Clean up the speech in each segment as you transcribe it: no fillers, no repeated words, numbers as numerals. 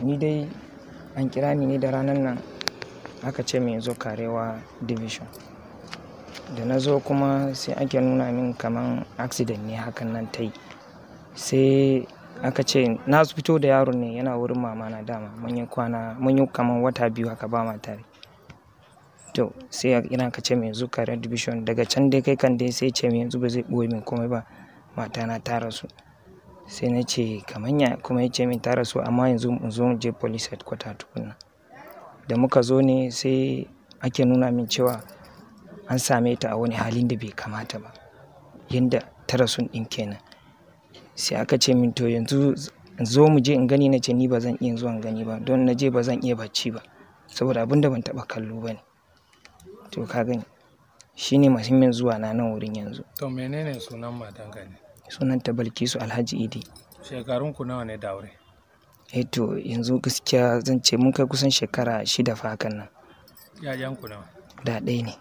Ni dai an kira ni ne da ranar nan aka ce min in zo Karewa Division. Da na zo kuma sai ake nuna min kaman accident ne hakan nan ta yi. Sai aka ce na fito da yaron ne yana wurin mama na dama mun yi kwana mun yi kaman wata 2 haka ba ma tare. To sai ina aka ce min in zo Karewa Division, daga can dai kai kan dai sai ce min yanzu ba zai ɓoye min komai ba, matana ta rasu. Sai na ce kaman ya, kuma ya ce min ta rasu amma yanzu mu zo mu je police headquarter tukuna. Da muka zo ne sai ake nuna min cewa an same ta a wani halin da bai kamata ba, yanda ta rasun ɗin kenan. Sai aka ce min to yanzu zo mu je in gani, na ce ni ba zan iya zuwa in gani ba don na je ba zan iya bacci ba saboda abin da ban taɓa kallo ba ne. To ka gani shi ne muhimmin zuwa na nan wurin yanzu. To menene sunan matanka ne? Sunanta Balkisu Alhaji Idi. Shekarun ku nawa ne da aure? Eh to yanzu gaskiya zan ce mun kai kusan shekara 6 fa hakan nan. 'Ya'yan ku nawa? Da ɗaya ne.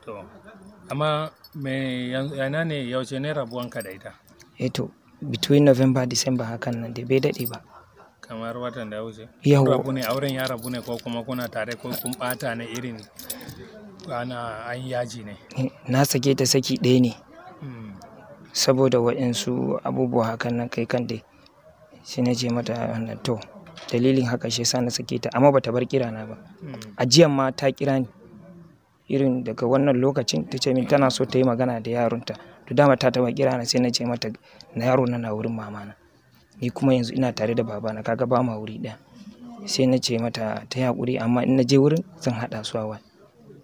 To amma me yana ne yaushe ne rabuwanka da ita? Eh to between November December hakan nan dai bai daɗe ba. Kamar watan da ya wuce? Yawwa. Rabu ne, auren ya rabu ne ko kuma kuna tare ko kun ɓata ne irin ana an yaji ne? Na sake ta saki ɗaya ne. Saboda waɗansu abubuwa hakan nan kai kan dai. Sai na ce mata wannan to dalilin haka shi yasa na sake ta amma bata bar kira na ba. A jiyan ma ta kira ni irin daga wannan lokacin ta ce min tana so ta yi magana da yaronta. To dama ta taɓa kira na sai na ce mata na yaro na na wurin mama na. Ni kuma yanzu ina tare da baba na, kaga ba ma wuri ɗaya. Sai na ce mata ta yi haƙuri amma in na je wurin zan haɗa su a waya.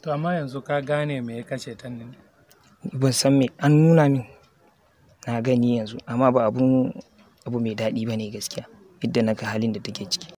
To amma yanzu ka gane me ya kashe ta ne? Ban san me an nuna min, na gani yanzu amma ba abu mai daɗi ba ne gaskiya yadda na ga halin da take ciki.